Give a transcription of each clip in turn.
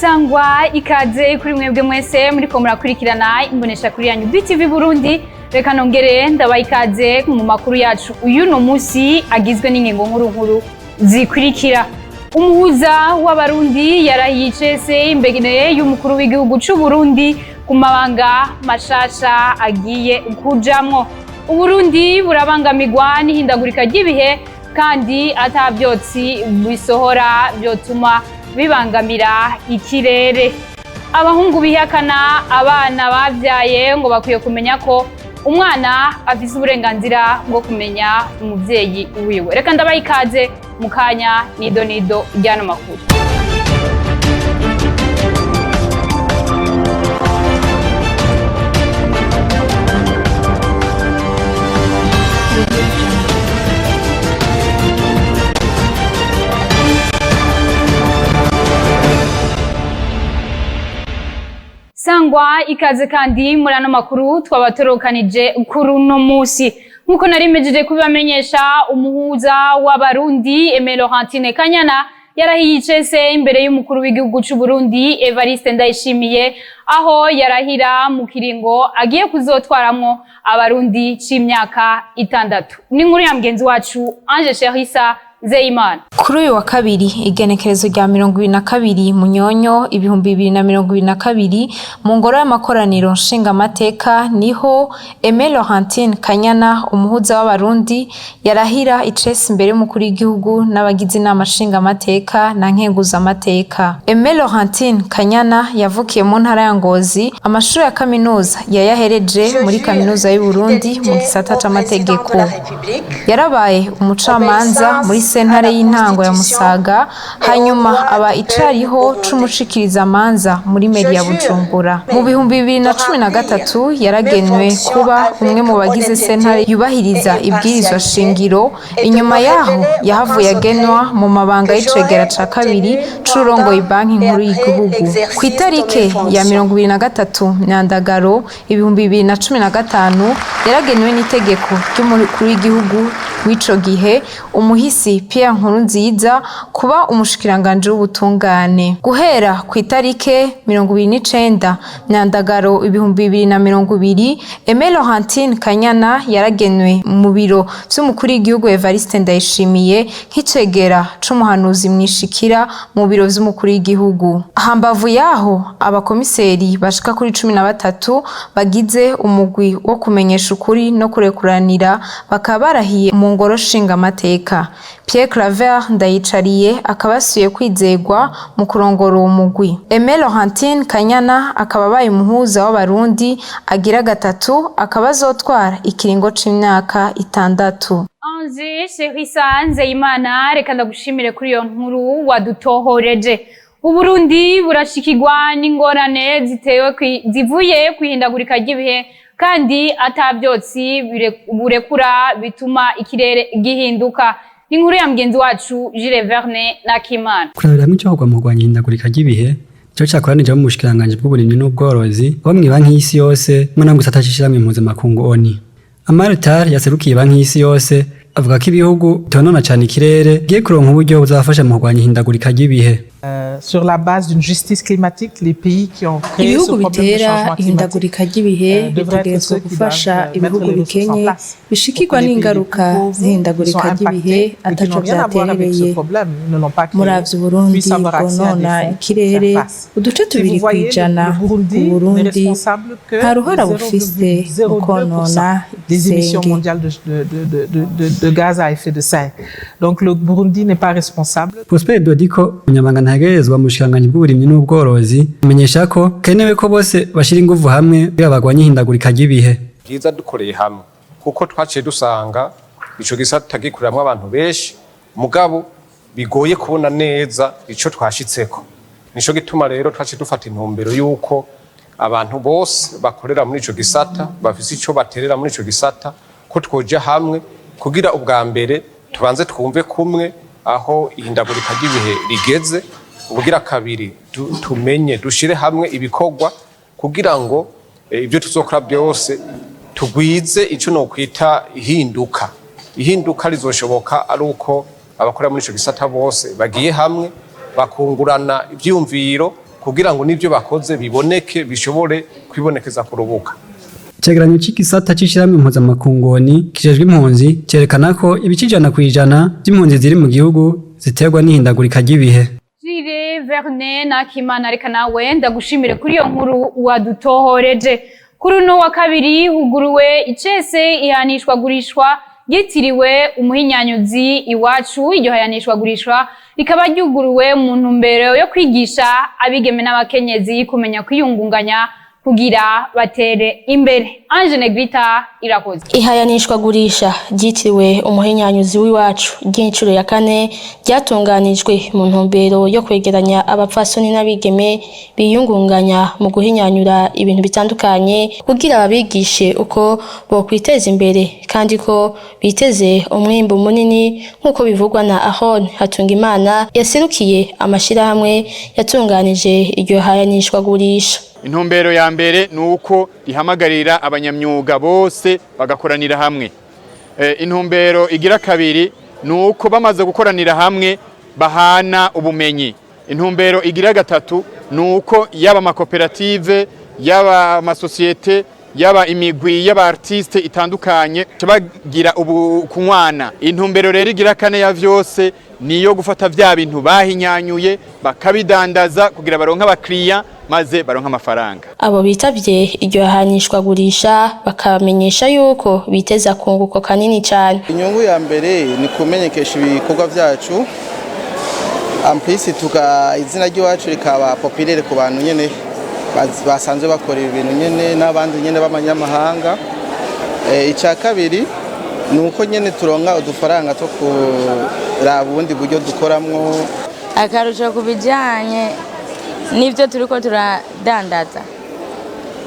Sangwa ikaze kuri mwebwe mwese muriko murakurikirana imbonesha kuri yanyu BTV Burundi. Reka nongere ndabaha ikaze mu makuru yacu uyu no munsi agizwe n'ingingo nkuru nkuru zikurikira. Umuhuza w'Abarundi yarahiye icese imbere y'umukuru w'igihugu c'u Burundi ku mabanga mashasha agiye kujamwo. Uburundi burabangamirwa n'ihindagurika ry'ibihe kandi ata vyotsi bisohora vyotuma bibangamira ikirere. Abahungu bihakana abana bavyaye ngo bakwiye kumenya ko umwana afise uburenganzira bwo kumenya umuvyeyi wiwe. Reka ndabaha ikaze mu kanya nido nido ry'ano makuru. Sangwa ikaze kandi muri ano makuru twabatorokanije kuri uno musi. Nkuko nari mejije kubibamenyesha, umuhuza w'Abarundi Aimé Laurentine Kanyana yarahiye icese imbere y'umukuru w'igihugu c'u Burundi Evariste Ndayishimiye, aho yarahira mu kiringo agiye kuzotwaramwo Abarundi c'imyaka 6. Ni inkuru ya mugenzi wacu Ange Cherissa Nzeyimana. Kuri uyu wa kabiri, igenekerezo rya 22 Munyonyo 2022, mu ngoro y'amakoraniro nshingamateka, niho Aimé Laurentine Kanyana, umuhuza w'Abarundi, yarahira icese imbere y'umukuru w'igihugu n'abagize inama nshingamateka na nkenguzamateka. Aimé Laurentine Kanyana yavukiye mu ntara ya Ngozi. Amashuri ya kaminuza yayahereje muri Kaminuza y'u Burundi mu gisata c'amategeko. Yarabaye umucamanza muri sentare y'intango ya Musaga, hanyuma aba icariho c'umushikirizamanza muri meri ya Bujumbura. Mu 2013 yaragenwe kuba umwe mu bagize sentare yubahiriza ibwirizwa shingiro. Inyuma yaho yahavuye agenwa mu mabanga y'icegera ca kabiri c'urongoye Banki Nkuru y'igihugu. Ku itarike ya 23 Myandagaro 2015 yaragenwe n'itegeko ry'umukuru w'igihugu w'ico gihe, umuhisi Pierre Nkurunziza, kuba umushikiranganje w'ubutungane. Guhera ku itarike 29 Myandagaro 2020, Aimé Laurentine Kanyana yaragenwe mu biro vy'umukuru w'igihugu Evariste Ndayishimiye nk'icegera c'umuhanuzi mwishikira mu biro vy'umukuru w'igihugu. Hambavu yaho, abakomiseri bashika kuri 13 bagize umugwi wo kumenyesha ukuri no kurekuranira bakaba barahiye mu ngoro nshingamateka. Pierre Claver Ndayicariye akaba asuye kwizegwa mu kurongora uwo mugwi. Aimé Laurentine Kanyana akaba abaye umuhuza w'Abarundi agira gatatu, akaba azotwara ikiringo c'imyaka 6. Ange Cherissa Nzeyimana, reka ndagushimire kuri iyo nkuru wadutohoreje. Uburundi burashikirwa n'ingorane zitewe zivuye kwihindagurika ry'ibihe kandi ata vyotsi burekura bituma ikirere gihinduka. Ni inkuru ya mugenzi wacu Jules Verne Nakimana. Kurabira hamwe icokorwa mu kurwanya ihindagurika ry'ibihe nico cakoranije abo mu bushikiranganji bw'uburimyi n'ubworozi, bo mw'ibanki y'isi yose hamwe no mu gisata c'ishirahamwe mpuzamakungu ONU. Amal Tall yaserukiye Banki y'isi yose avuga ko ibihugu bitonona cane ikirere bigiye kuronka uburyo buzabafasha mu kurwanya ihindagurika ry'ibihe. Sur la base d'une justice climatique, les pays qui ont créé ce Ibihugu problème de bitera changement climatique ihindagurika ry'ibihe devraient être bitegerezwa ceux qui gufasha doivent mettre ibihugu les ressources en bikenye place bishikirwa pour que les pays les n'ingaruka plus pauvres qui z'ihindagurika sont ry'ibihe impactés et qui ataco n'ont rien à voir avec ce vyaterereye. problème, ne l'ont pas créé, Muravye Uburundi puissent avoir accès à des bwonona fonds pour ikirere faire face. uduce Si vous tubiri voyez, le, kw'ijana, le Burundi n'est Uburundi responsable que nta de ruhara bufise mu 0,02% konona des émissions igisenge. mondiales de gaz à effet de serre. Donc le Burundi n'est pas responsable. Prosper Dodiko, umunyamabanga ntagerezwa mu bushikiranganji bw'uburimyi n'ubworozi, amenyesha ko kenewe ko bose bashira inguvu hamwe kugira bagwanye ihindagurika ry'ibihe. Byiza dukoreye hamwe, kuko twaciye dusanga ico gisata gikuriramwo abantu benshi, mugabo bigoye kubona neza ico twashitseko. Nico gituma rero twaciye dufata intumbero y'uko abantu bose bakorera muri ico gisata, bafise ico baterera muri ico gisata, ko twoja hamwe kugira ubwa mbere tubanze twumve kumwe aho ihindagurika ry'ibihe rigeze, ubugira kabiri tumenye dushire hamwe ibikorwa kugira ngo ibyo tuzokora byose tugwize ico nokwita ihinduka. Ihinduka rizoshoboka ari uko abakora muri ico gisata bose bagiye hamwe, bakungurana ivyiyumviro. Kugira ngo n'ivyo bakoze biboneke, bishobore kwibonekeza ku rubuga. Icegeranyo c'igisata c'ishirahamwe mpuzamakungu ONU kijejwe impunzi cerekana ko ibice 100% vy'impunzi ziri mu gihugu ziterwa n'ihindagurika ry'ibihe. Jire Verne Nakimana, reka nawe ndagushimire kuri iyo nkuru wadutohoreje. Kuri uno wa kabiri huguruwe icese ihanishwa ryitiriwe umuhinyanyuzi Iwacu. Iryo hayanishwa rikaba ryuguruwe mu ntumbero yo kwigisha abigeme n'abakenyezi kumenya kwiyungunganya kugira batere imbere. Ange Negrita Irakoze. Ihayanishwagurisha ryitiriwe umuhinyanyuzi w'Iwacu ry'inshuro ya kane ryatunganijwe mu ntumbero yo kwegeranya abapfasoni n'abigeme biyungunganya mu guhinyanyura ibintu bitandukanye, kugira babigishe uko bokwiteza imbere kandi ko biteze umwimbu munini, nk'uko bivugwa na Ahon Hatungimana yaserukiye amashirahamwe yatunganije iryo hayanishwagurisha. Intumbero ya mbere ni uko rihamagarira abanyamyuga bose bagakoranira hamwe. Intumbero igira kabiri ni uko bamaze gukoranira hamwe bahana ubumenyi. Intumbero igira gatatu ni uko yaba amakoperative, yaba amasosiyete, yaba imigwi y'aba artiste itandukanye bagira ubu kunywana. Intumbero rero igira kane ya vyose niyo gufata vya bintu bahinyanyuye bakabidandaza kugira baronke abakiriya, maze baronke amafaranga. Abo bitavye iryo hayanishwagurisha bakamenyesha yuko biteza kunguko kanini cyane. Inyungu ya mbere ni kumenyekesha ibikorwa byacu, en plus tuka izina ry'iwacu rikaba populaire ku bantu nyene basanzwe bakora ibintu nyene n'abandi nyene b'abanyamahanga. Icya kabiri ni uko nyene turonka udufaranga two kuraba ubundi buryo dukoramwo. Akarusho ku bijyanye n'ibyo turiko turadandaza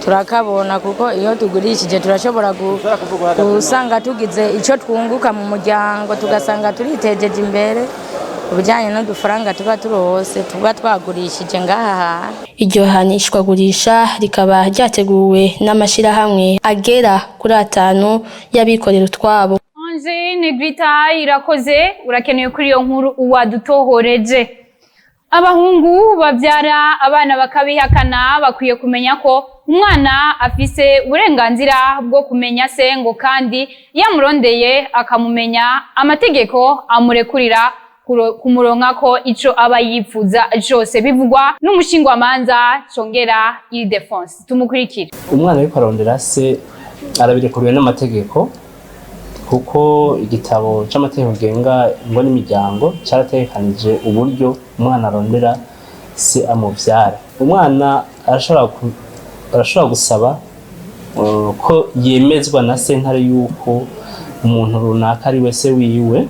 turakabona, kuko iyo tugurishije turashobora gusanga tugize icyo twunguka mu muryango, tugasanga turitejeje imbere ku bijyanye n'udufaranga tuba turose tuba twagurishije ngaha hantu. Iryo hanishwagurisha rikaba ryateguwe n'amashirahamwe agera kuri atanu y'abikorera utwabo. Ange Negrita Irakoze, urakenewe kuri iyo nkuru wadutohoreje. Abahungu babyara abana bakabihakana bakwiye kumenya ko umwana afise uburenganzira bwo kumenya se, ngo kandi iyo amurondeye akamumenya, amategeko amurekurira kumuronkako ico aba yifuza cose. Bivugwa n'umushingwamanza Congera Ildefonse. Tumukurikire. Umwana ariko arondera se arabirekuriwe n'amategeko, kuko igitabo c'amategeko ngenga ingo n'imiryango carategekanije uburyo umwana arondera se amuvyara. Umwana arashobora gusaba ko yemezwa na sentare yuko umuntu runaka ari we se wiwe.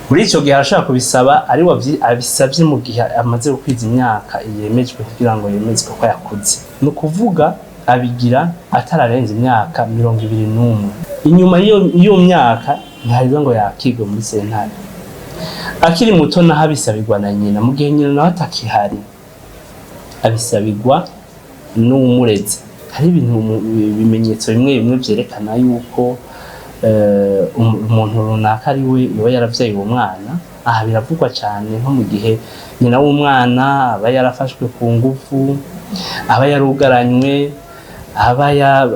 Muri ico gihe arashobora kubisaba ari we abisavye mu gihe amaze gukwiza imyaka yemejwe kugira ngo yemezwe ko yakuze, ni ukuvuga abigira atararenza imyaka 21. Inyuma y'iyo myaka ntihaheza ngo yakirwe muri sentare. Akiri muto naho abisabirwa na nyina. Mu gihe nyina nawe atakihari, abisabirwa n'uwumureze. Hari ibintu ibimenyetso bimwe bimwe vyerekana yuko umuntu runaka ari we yoba yaravyaye uwo mwana. Aha biravugwa cyane nko mu gihe nyina w'umwana aba yarafashwe ku ngufu, aba yarugaranywe, aba ya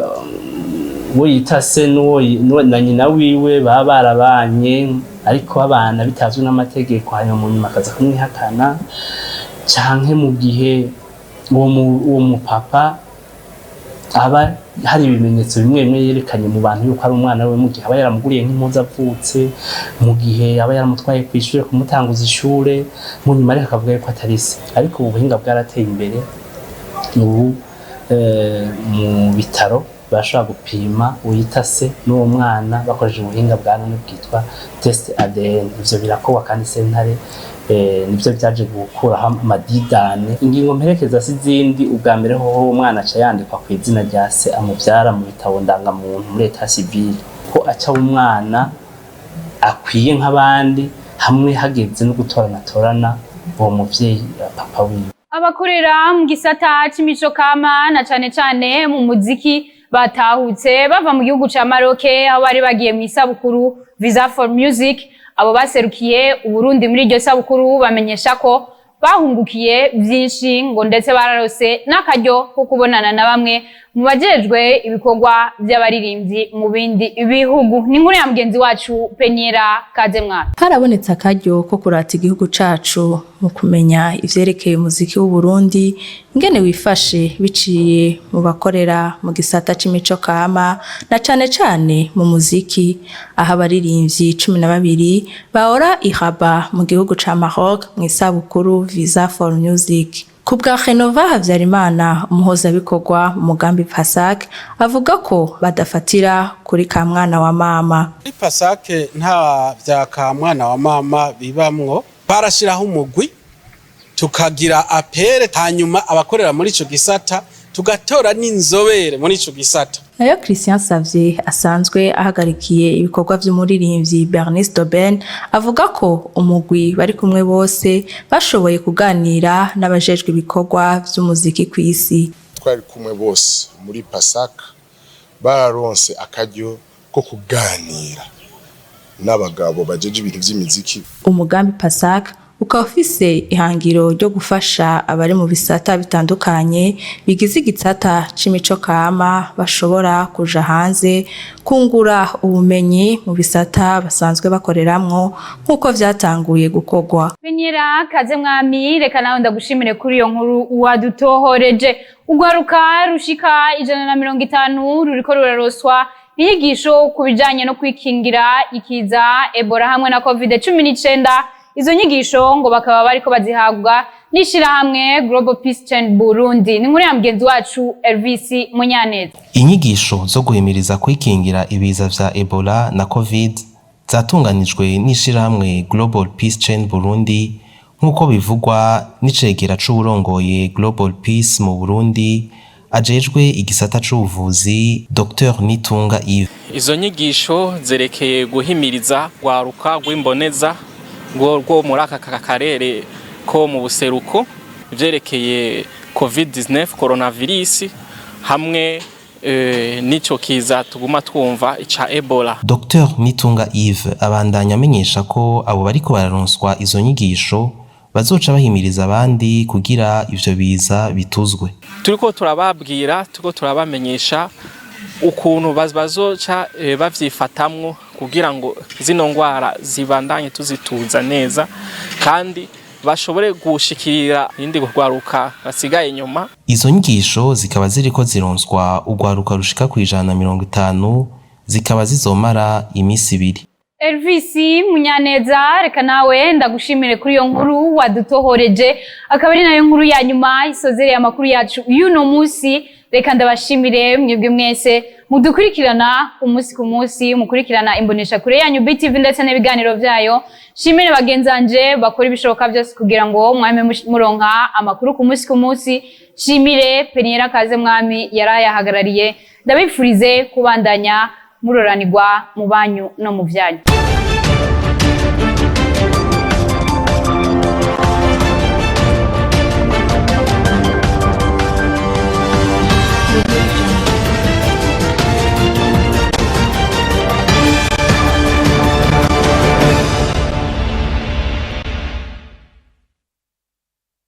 uwo yita se na nyina wiwe baba barabanye ariko babana bitazwi n'amategeko, hanyuma mu nyuma akaza kumwihakana, canke mu gihe uwo mupapa aba hari ibimenyetso bimwe bimwe yerekanye mu bantu yuko ari umwana we, mu gihe aba yaramuguriye nk'impuzu avutse, mu gihe aba yaramutwaye ku ishure kumutanguza ishure, mu nyuma ariko akavuga yuko atari se. Ariko ubu buhinga bwarateye imbere. Ubu mu bitaro bashobora gupima uyita se n'uwo mwana bakoresheje ubuhinga bwa none bwitwa test ADN. Ivyo birakorwa kandi sentare nivyo byaje gukuraho amadidane. Ingingo mperekeza si izindi: ubwa mbere hoho umwana aca yandikwa ku izina rya se amuvyara mu bitabo ndangamuntu, muri état civil, ko aca umwana akwiye nk'abandi, hamwe hageze no gutorana torana uwo muvyeyi, papa wiwe. Abakorera mu gisata c'imico kama na cane cane mu muziki batahutse bava mu gihugu ca Maroc aho bari bagiye mu isabukuru Visa for Music. Abo baserukiye Uburundi muri iryo sabukuru bamenyesha ko Bahungukiye vyinshi ngo ndetse bararose n'akaryo ko kubonana na bamwe mu bajejwe ibikorwa vy'abaririmbyi mu bindi bihugu. Ni inkuru ya mugenzi wacu Peniera Kazemwana. Harabonetse akaryo ko kurata igihugu cacu mu kumenya ivyerekeye umuziki w'Uburundi ingene wifashe, biciye mu bakorera mu gisata c'imico kama na cane cane mu muziki, aho abaririmbyi 12 bahora ihaba mu gihugu ca Maroc mu isabukuru Visa for Music. Ku bwa Renova Havyarimana, umuhuzabikorwa mu mugambi PASAC, avuga ko badafatira kuri ka mwana wa mama. Muri PASAC nta vya ka mwana wa mama bibamwo. Barashiraho umugwi, tukagira appel, hanyuma abakorera muri ico gisata tugatora n'inzobere muri ico gisata. Nayo Christian Savier, asanzwe ahagarikiye ibikorwa vy'umuririmbyi Bernice Doben, avuga ko umugwi bari kumwe bose bashoboye kuganira n'abajejwe ibikorwa vy'umuziki kw'isi. Twari kumwe bose muri PASAC, bararonse akaryo ko kuganira n'abagabo bajeje ibintu vy'imiziki. Umugambi PASAC ukaba ufise ihangiro ryo gufasha abari mu bisata bitandukanye bigize igisata c'imico kama bashobora kuja hanze kungura ubumenyi mu bisata basanzwe bakoreramwo, nk'uko vyatanguye gukorwa. Peniera Kazemwami, reka nawe ndagushimire kuri iyo nkuru wadutohoreje. Ugwaruka rushika 150 ruriko ruraroswa inyigisho ku bijanye no kwikingira ikiza Ebola hamwe na COVID-19. Izo nyigisho ngo bakaba bariko bazihabwa n'ishirahamwe Global Peace Chain Burundi. Ni inkuru ya mugenzi wacu Elvis Munyaneza. Inyigisho zo guhimiriza kwikingira ibiza vya Ebola na Covid zatunganijwe n'ishirahamwe Global Peace Chain Burundi, nk'uko bivugwa n'icegera c'uwurongoye Global Peace mu Burundi ajejwe igisata c'ubuvuzi, Dr Nitunga Yves. Izo nyigisho zerekeye guhimiriza rwaruka rw'imboneza rwo muri aka karere ko mu buseruko vyerekeye COVID-19, coronavirus, hamwe n'ico kiza tuguma twumva ica Ebola. Dr Nitunga Yves abandanya amenyesha ko abo bariko bararonswa izo nyigisho bazoca bahimiriza abandi kugira ivyo biza bituzwe. Turiko turababwira, turiko turabamenyesha ukuntu bazoca bavyifatamwo kugira ngo zino ngwara zibandanye tuzituza neza, kandi bashobore gushikirira indi rwaruka basigaye inyuma. Izo nyigisho zikaba ziriko zironswa urwaruka rushika ku 150, zikaba zizomara imisi 2. Elvis Munyaneza, reka nawe ndagushimire kuri iyo nkuru wadutohoreje, akaba ari nayo nkuru ya nyuma isozereye amakuru yacu y'uno munsi. Reka ndabashimire mwebwe mwese mudukurikirana umunsi ku munsi, mukurikirana imbonesha kure yanyu BTV ndetse n'ibiganiro vyayo. Shimire bagenzanje bakora ibishoboka byose kugira ngo mwame muronka amakuru ku munsi ku munsi. Shimire Peniera Kaze Mwami yarayahagarariye. Ndabifurize kubandanya muroranirwa mu banyu no mu vyanyu.